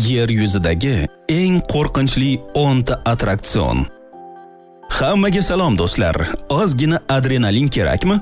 Yer yuzidagi eng qo'rqinchli 10 ta attraksion. Hammaga salom do'stlar. Ozgina adrenalin kerakmi?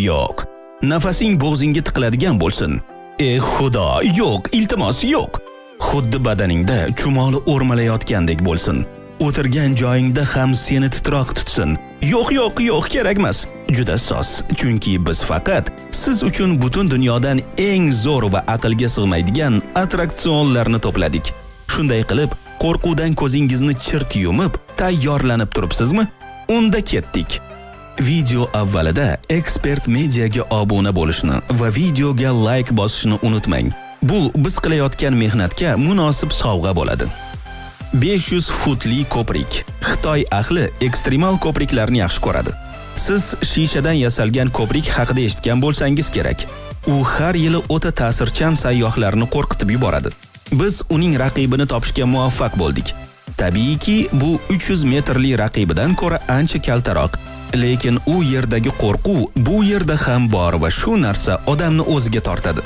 Yo'q. Nafasing bo'g'zingga tiqiladigan bo'lsin. Ey Xudo, yo'q, iltimos, yo'q. Xuddi badaningda chumoli o'rmalayotgandek bo'lsin. O'tirgan joyingda ham seni titroq tutsin. Yo'q, yo'q, yo'q, kerakmas. Juda soz, chunki biz faqat siz uchun butun dunyodan eng zo'r va aqlga sig'maydigan attraksionlarni to'pladik. Shunday qilib, qo'rquvdan ko'zingizni chirt yumib, tayyorlanib turibsizmi? Unda ketdik. Video avvalida Expert Mediaga obuna bo'lishni va videoga like bosishni unutmang. Bu biz qilayotgan mehnatga munosib sovg'a bo'ladi. 500 futli ko'prik. Xitoy ahli ekstremal ko'priklarni yaxshi ko'radi. Siz shishadan yasalgan ko'prik haqida eshitgan bo'lsangiz kerak. U har yili o'ta ta'sirchan sayyohlarni qo'rqitib yuboradi. Biz uning raqibini topishga muvaffaq bo'ldik. Tabiiyki, bu 300 metrli raqibidan ko'ra ancha kaltaroq. Lekin u yerdagi qo'rquv bu yerda ham bor va shu narsa odamni o'ziga tortadi.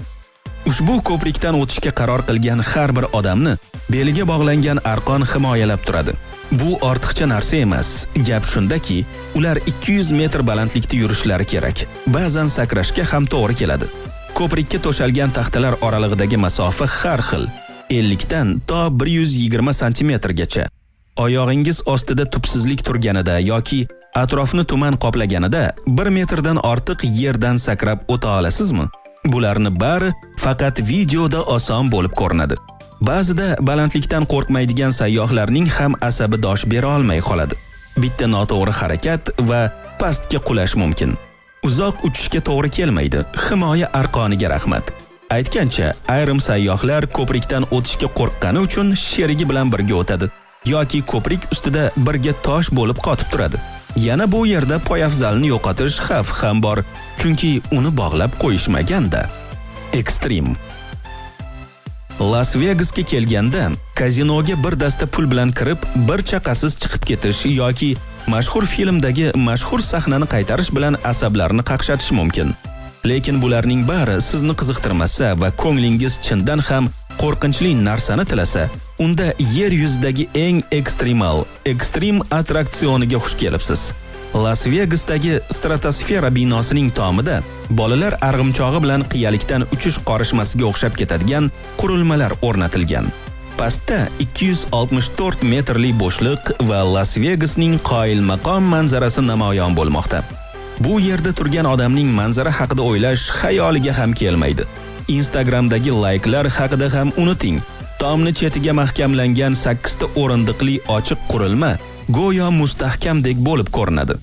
Ushbu ko'prikdan o'tishga qaror qilgan har bir odamni beliga bog'langan arqon himoyalab turadi. Bu ortiqcha narsa emas. Gap shundaki, ular 200 metr balandlikda yurishlari kerak. Ba'zan sakrashga ham to'g'ri keladi. Ko'prikka to'shalgan taxtalar oralig'idagi masofa har xil: 50 dan to 120 santimetrgacha. Oyog'ingiz ostida tubsizlik turganida yoki atrofni tuman qoplaganida 1 metrdan ortiq yerdan sakrab o'ta olasizmi? Bularni bari faqat videoda oson bo'lib ko'rinadi. Ba'zida balandlikdan qo'rqmaydigan sayyohlarning ham asabi dosh bera olmay qoladi. Bitta noto'g'ri harakat va pastga qulash mumkin. Uzoq uchishga to'g'ri kelmaydi. Himoya arqoniga rahmat. Aytgancha, ayrim sayyohlar ko'prikdan o'tishga qo'rqqani uchun sherigi bilan birga o'tadi yoki ko'prik ustida birga tosh bo'lib qotib turadi. Yana bu yerda poyafzalni yo'qotish xavfi ham bor, chunki uni bog'lab qo'yishmagan-da. Ekstrem. Las Vegasga kelganda kazinoga bir dasta pul bilan kirib, bir chaqasiz chiqib ketish yoki mashhur filmdagi mashhur sahnani qaytarish bilan asablarni qaqshatish mumkin. Lekin bularning bari sizni qiziqtirmasa va ko'nglingiz chindan ham qo'rqinchli narsani tilasa, unda yer yuzidagi eng ekstremal, ekstrem attraksioniga xush kelibsiz. Las Vegasdagi Stratosfera binosining tomida bolalar arg'imchog'i bilan qiyalikdan uchish qorishmasiga o'xshab ketadigan qurilmalar o'rnatilgan. Pastda 264 metrli bo'shliq va Las Vegasning qoyilmaqom manzarasi namoyon bo'lmoqda. Bu yerda turgan odamning manzara haqida o'ylash xayoliga ham kelmaydi. Instagramdagi layklar haqida ham unuting. Tomni chetiga mahkamlangan 8 ta o'rindiqli ochiq qurilma go'yo mustahkamdek bo'lib ko'rinadi.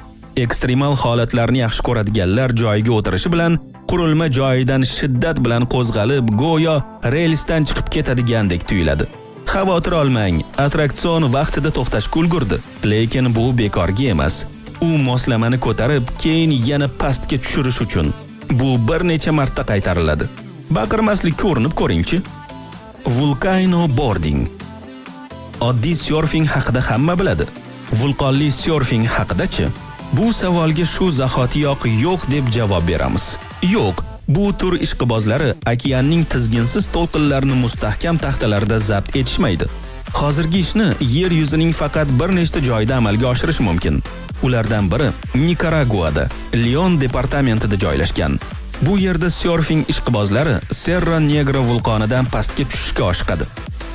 Ekstremal holatlarni yaxshi ko'radiganlar joyiga o'tirishi bilan qurilma joyidan shiddat bilan qo'zg'alib, go'yo relsdan chiqib ketadigandek tuyuladi. Xavotir olmang, attraksion vaqtida to'xtashga ulgurdi, lekin bu bekorga emas. U moslamani ko'tarib, keyin yana pastga tushirish uchun. Bu bir necha marta qaytariladi. Baqirmaslikka urinib ko'ringchi. Volcano boarding. Oddiy syorfing haqida hamma biladi. Vulqonli syorfing haqida-chi? Bu savolga shu zahotiyoq yo'q deb javob beramiz. Yo'q, bu tur ishqibozlari okeanning tizginsiz to'lqinlarini mustahkam taxtalarda zabt etishmaydi. Hozirgi ishni yer yuzining faqat bir nechta joyida amalga oshirish mumkin. Ulardan biri Nikaraguada, Leon departamentida joylashgan. Bu yerda syorfing ishqibozlari Serra Negra vulqonidan pastga tushishga oshiqadi.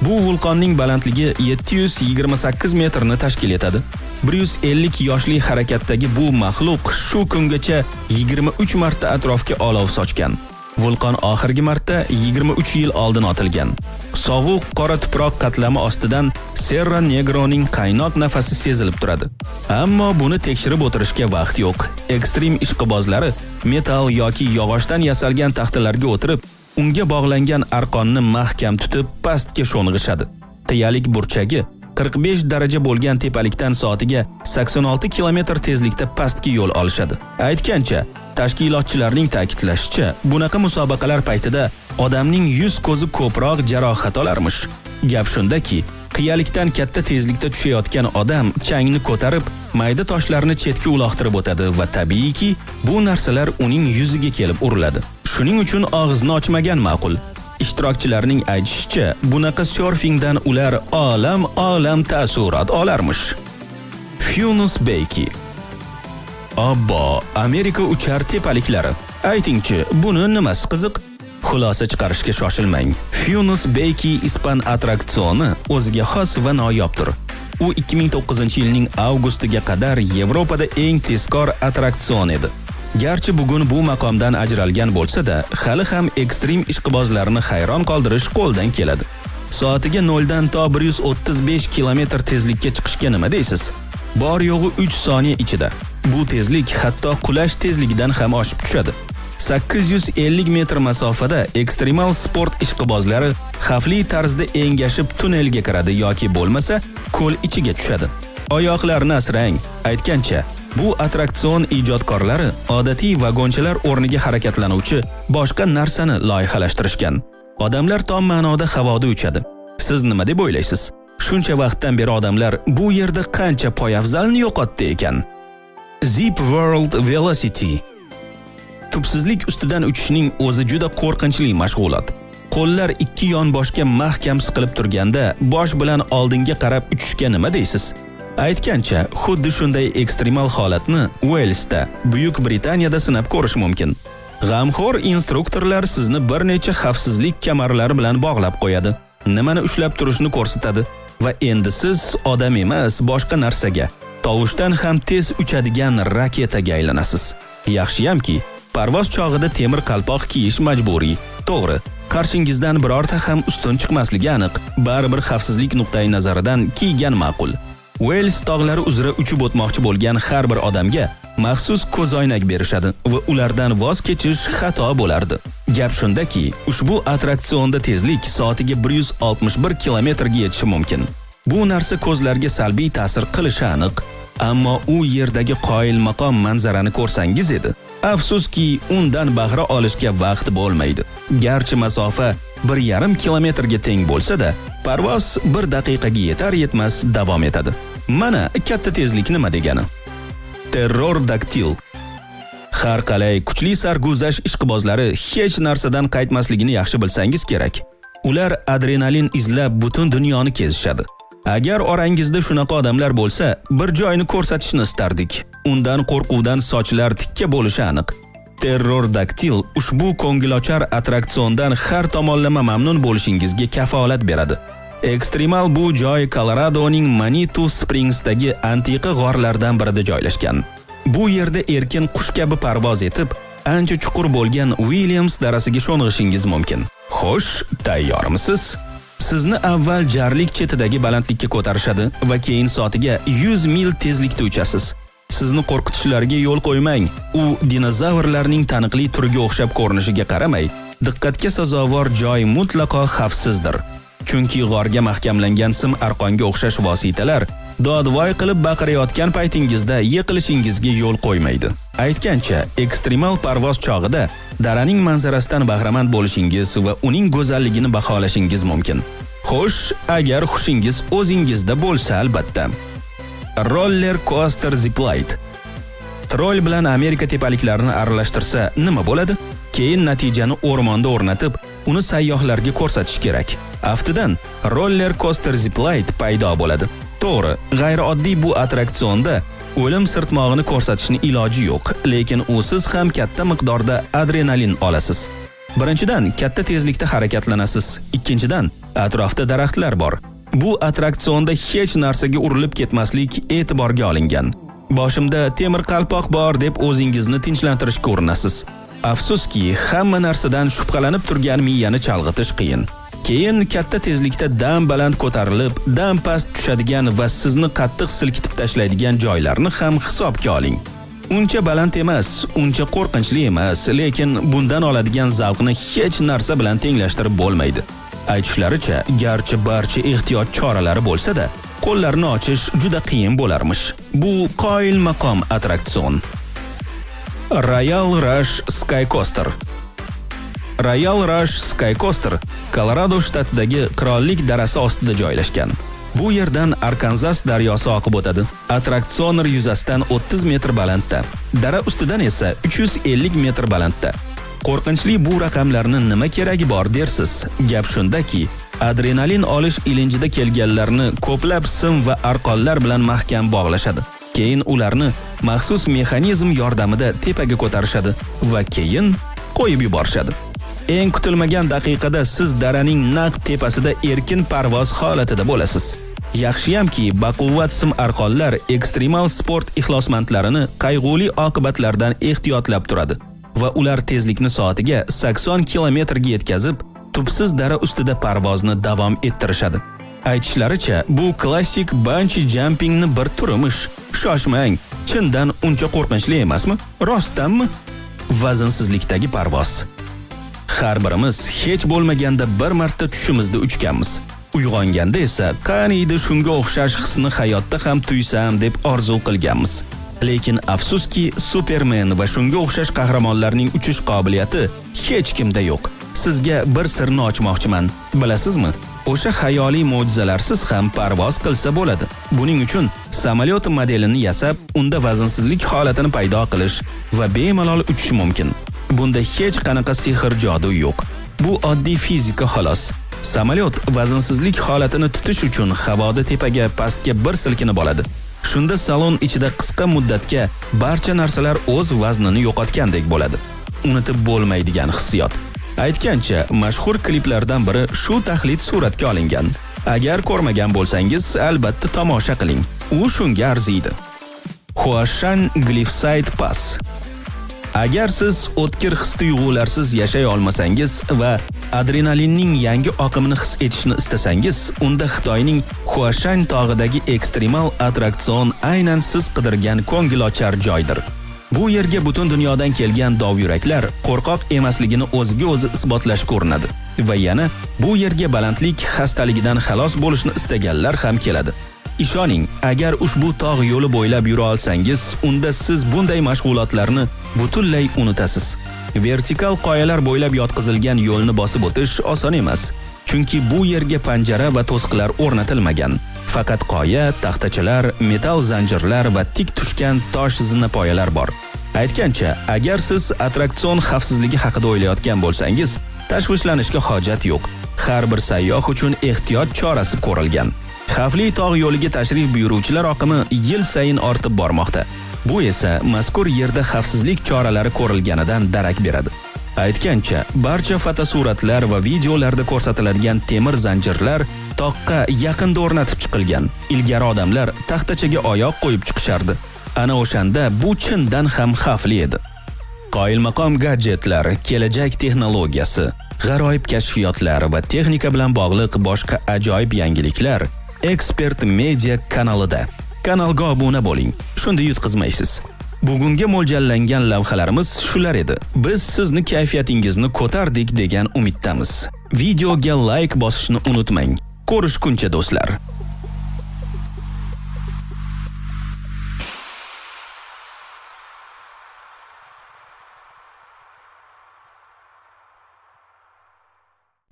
Bu vulqonning balandligi 728 metrni tashkil etadi. 150 yoshli harakatdagi bu maxluq shu kungacha 23 marta atrofga olov sochgan. Vulqon oxirgi marta 23 yil oldin otilgan. Sovuq qora tuproq qatlami ostidan Serra Negroning qaynoq nafasi sezilib turadi. Ammo buni tekshirib o'tirishga vaqt yo'q. Ekstrem ishqibozlari metal yoki yog'ochdan yasalgan taxtalarga o'tirib, unga bog'langan arqonni mahkam tutib pastga sho'ng'ishadi. Qiyalik burchagi 45 daraja bo'lgan tepalikdan soatiga 86 kilometr tezlikda pastga yo'l olishadi. Aytgancha, tashkilotchilarning ta'kidlashicha, bunaqa musobaqalar paytida odamning yuz ko'zi ko'proq jarohat olarmish. Gap shundaki, qiyalikdan katta tezlikda tushayotgan odam changni ko'tarib, mayda toshlarni chetga uloqtirib o'tadi va tabiiyki, bu narsalar uning yuziga kelib uriladi. Shuning uchun og'izni ochmagan ma'qul. Ishtirokchilarning aytishicha, bunaqa sörfingdan ular olam-olam taassurot olarmish. Funus Beyki. Obbo, Amerika uchar tepaliklari. Aytingchi, buni nimasi qiziq? Xulosa chiqarishga shoshilmang. Funus Beyki ispan attraksioni o'ziga xos va noyobdir. U 2009-yilning avgustiga qadar Yevropada eng tezkor attraksion edi. Garchi bugun bu maqomdan ajralgan bo'lsa-da, hali ham ekstrem ishqibozlarni hayron qoldirish qo'ldan keladi. Soatiga 0 dan to 135 km tezlikka chiqishga nima deysiz? Bor yo'g'i 3 soniya ichida. Bu tezlik hatto qulash tezligidan ham oshib tushadi. 850 metr masofada ekstremal sport ishqibozlari xavfli tarzda engashib tunnelga kiradi yoki bo'lmasa ko'l ichiga tushadi. Oyoqlarni asrang. Aytgancha, bu attraksion ijodkorlari odatiy vagonchalar o'rniga harakatlanuvchi boshqa narsani loyihalashtirishgan. Odamlar tom ma'noda havoda uchadi. Siz nima deb o'ylaysiz? Shuncha vaqtdan beri odamlar bu yerda qancha poyafzalni yo'qotdi ekan? Zip World Velocity. Tubsizlik ustidan uchishning o'zi juda qo'rqinchli mashg'ulot. Qo'llar ikki yon boshga mahkam siqilib turganda, bosh bilan oldinga qarab uchishga nima deysiz? Aytgancha, xuddi shunday ekstremal holatni Uelsda, Buyuk Britaniyada sinab ko'rish mumkin. G'amxo'r instruktorlar sizni bir necha xavfsizlik kamarlari bilan bog'lab qo'yadi. Nimani ushlab turishni ko'rsatadi va endi siz odam emas, boshqa narsaga, tovushdan ham tez uchadigan raketaga aylanasiz. Yaxshiyamki, parvoz chog'ida temir qalpoq kiyish majburiy. To'g'ri, qarshingizdan birorta ham ustun chiqmasligi aniq. Baribir xavfsizlik nuqtai nazaridan kiygan ma'qul. Uels tog'lari uzra uchib o'tmoqchi bo'lgan har bir odamga maxsus ko'zoynak berishadi va ulardan voz kechish xato bo'lardi. Gap shundaki, ushbu attraksionda tezlik soatiga 161 kilometrga yetishi mumkin. Bu narsa ko'zlarga salbiy ta'sir qilishi aniq, ammo u yerdagi qoyilmaqom manzarani ko'rsangiz edi. Afsuski, undan bahra olishga vaqt bo'lmaydi. Garchi masofa 1,5 kilometrga teng bo'lsa-da, parvoz 1 daqiqaga yetar-yetmas davom etadi. Mana katta tezlik nima degani. Terror daktil. Har qalay kuchli sarguzasht ishqibozlari hech narsadan qaytmasligini yaxshi bilsangiz kerak. Ular adrenalin izlab butun dunyoni kezishadi. Agar orangizda shunaqa odamlar bo'lsa, bir joyni ko'rsatishni istardik. Undan qo'rquvdan sochlar tikka bo'lishi aniq. Terror daktil ushbu ko'ngilochar attraksiondan har tomonlama mamnun bo'lishingizga kafolat beradi. Ekstremal bu joy Koloradoning Manitu Springsdagi antiqa g'orlardan birida joylashgan. Bu yerda erkin qush kabi parvoz etib, ancha chuqur bo'lgan Williams darasiga sho'ng'ishingiz mumkin. Xo'sh, tayyormisiz? Sizni avval jarlik chetidagi balandlikka ko'tarishadi va keyin soatiga 100 mil tezlikda uchasiz. Sizni qo'rqitishlariga yo'l qo'ymang. U dinozavrlarning taniqli turiga o'xshab ko'rinishiga qaramay, diqqatga sazovor joy mutlaqo xavfsizdir. Chunki g'orga mahkamlangan sim arqonga o'xshash vositalar dodvoy qilib baqirayotgan paytingizda yiqilishingizga yo'l qo'ymaydi. Aytgancha, ekstremal parvoz chog'ida daraning manzarasidan bahramand bo'lishingiz va uning go'zalligini baholashingiz mumkin. Xo'sh, agar hushingiz o'zingizda bo'lsa albatta. Roller coaster Ziplite. Troll bilan Amerika tepaliklarini aralashtirsa nima bo'ladi? Keyin natijani o'rmonda o'rnatib, uni sayyohlarga ko'rsatish kerak. Aftidan roller coaster Ziplite paydo bo'ladi. To'g'ri, g'ayrioddiy bu attraksionda o'lim sirtmog'ini ko'rsatishni iloji yo'q, lekin usiz ham katta miqdorda adrenalin olasiz. Birinchidan, katta tezlikda harakatlanasiz. Ikkinchidan, atrofda daraxtlar bor. Bu attraksionda hech narsaga urilib ketmaslik e'tiborga olingan. Boshimda temir qalpoq bor deb o'zingizni tinchlantirishga urinasiz. Afsuski, hamma narsadan shubhalanib turgan miyani chalg'itish qiyin. Keyin katta tezlikda dam baland ko'tarilib, dam past tushadigan va sizni qattiq silkitib tashlaydigan joylarni ham hisobga oling. Uncha baland emas, uncha qo'rqinchli emas, lekin bundan oladigan zavqni hech narsa bilan tenglashtirib bo'lmaydi. Aytishlaricha, garchi barcha ehtiyot choralari bo'lsa-da, qo'llarni ochish juda qiyin bo'larmish. Bu qoyilmaqom attraksion. Royal Rush Sky Coaster. Royal Rush Sky Coaster Kolorado shtatidagi Qirollik darasi ostida joylashgan. Bu yerdan Arkanzas daryosi oqib o'tadi. Attraksion yuzasidan 30 metr balandda. Dara ustidan esa 350 metr balandda. Qo'rqinchli bu raqamlarni nima keragi bor dersiz? Gap shundaki, adrenalin olish ilinjida kelganlarni ko'plab sim va arqonlar bilan mahkam bog'lashadi. Keyin ularni maxsus mexanizm yordamida tepaga ko'tarishadi va keyin qo'yib yuborishadi. Eng kutilmagan daqiqada siz daraning naq tepasida erkin parvoz holatida bo'lasiz. Yaxshiyamki, baquvvat sim arqonlar ekstremal sport ixlosmandlarini qayg'uli oqibatlardan ehtiyotlab turadi va ular tezlikni soatiga 80 kilometrga yetkazib, tubsiz dara ustida parvozni davom ettirishadi. Aytishlaricha, bu klassik bungee jumpingni bir turimish. Shoshmang, chindan uncha qo'rqinchli emasmi? Rostdanmi? Vazinsizlikdagi parvoz. Har birimiz hech bo'lmaganda bir marta tushimizda uchganmiz. Uyg'onganda esa qaniydi shunga o'xshash hisni hayotda ham tuysam deb orzu qilganmiz. Lekin afsuski, Superman va shunga o'xshash qahramonlarning uchish qobiliyati hech kimda yo'q. Sizga bir sirni ochmoqchiman. Bilasizmi? O'sha xayoliy mo'jizalarsiz ham parvoz qilsa bo'ladi. Buning uchun samolyot modelini yasab, unda vazinsizlik holatini paydo qilish va bemalol uchish mumkin. Bunda hech qanaqa sehr jodu yo'q. Bu oddiy fizika xolos. Samolyot vazinsizlik holatini tutish uchun havoda tepaga, pastga bir silkinib oladi. Shunda salon ichida qisqa muddatga barcha narsalar o'z vaznini yo'qotgandek bo'ladi. Unutib bo'lmaydigan hissiyot. Aytgancha, mashhur kliplardan biri shu taxlit suratga olingan. Agar ko'rmagan bo'lsangiz, albatta tomosha qiling. U shunga arziydi. Huashan Cliffside Pass. Agar siz o'tkir his-tuyg'ularsiz yashay olmasangiz va adrenalinning yangi oqimini his etishni istasangiz, unda Xitoyning Huashan tog'idagi ekstremal attraksion aynan siz qidirgan ko'ngilochar joydir. Bu yerga butun dunyodan kelgan dovyuraklar qo'rqoq emasligini o'ziga o'zi isbotlashga urinadi va yana bu yerga balandlik xastaligidan xalos bo'lishni istaganlar ham keladi. Ishoning, agar ushbu tog' yo'li bo'ylab yura olsangiz, unda siz bunday mashg'ulotlarni butunlay unutasiz. Vertikal qoyalar bo'ylab yotqizilgan yo'lni bosib o'tish oson emas, chunki bu yerga panjara va to'siqlar o'rnatilmagan. Faqat qoya, taxtachalar, metal zanjirlar va tik tushgan tosh zinapoyalar bor. Aytgancha, agar siz attraksion xavfsizligi haqida o'ylayotgan bo'lsangiz, tashvishlanishga hojat yo'q. Har bir sayyoh uchun ehtiyot chorasi ko'rilgan. Xavfli tog' yo'liga tashrif buyuruvchilar oqimi yil sayin ortib bormoqda. Bu esa mazkur yerda xavfsizlik choralari ko'rilganidan darak beradi. Aytgancha, barcha fotosuratlar va videolarda ko'rsatiladigan temir zanjirlar toqqa yaqinda o'rnatib chiqilgan. Ilgari odamlar taxtachaga oyoq qo'yib chiqishardi. Ana o'shanda bu chindan ham xavfli edi. Qoyilmaqom gadjetlar, kelajak texnologiyasi, g'aroyib kashfiyotlar va texnika bilan bog'liq boshqa ajoyib yangiliklar Expert Media kanalida. Kanalga obuna bo'ling. Shunda yutqizmaysiz. Bugunga mo'ljallangan lavhalarimiz shular edi. Biz sizni kayfiyatingizni ko'tardik degan umiddamiz. Videoga like bosishni unutmang. Ko'rishguncha, do'stlar.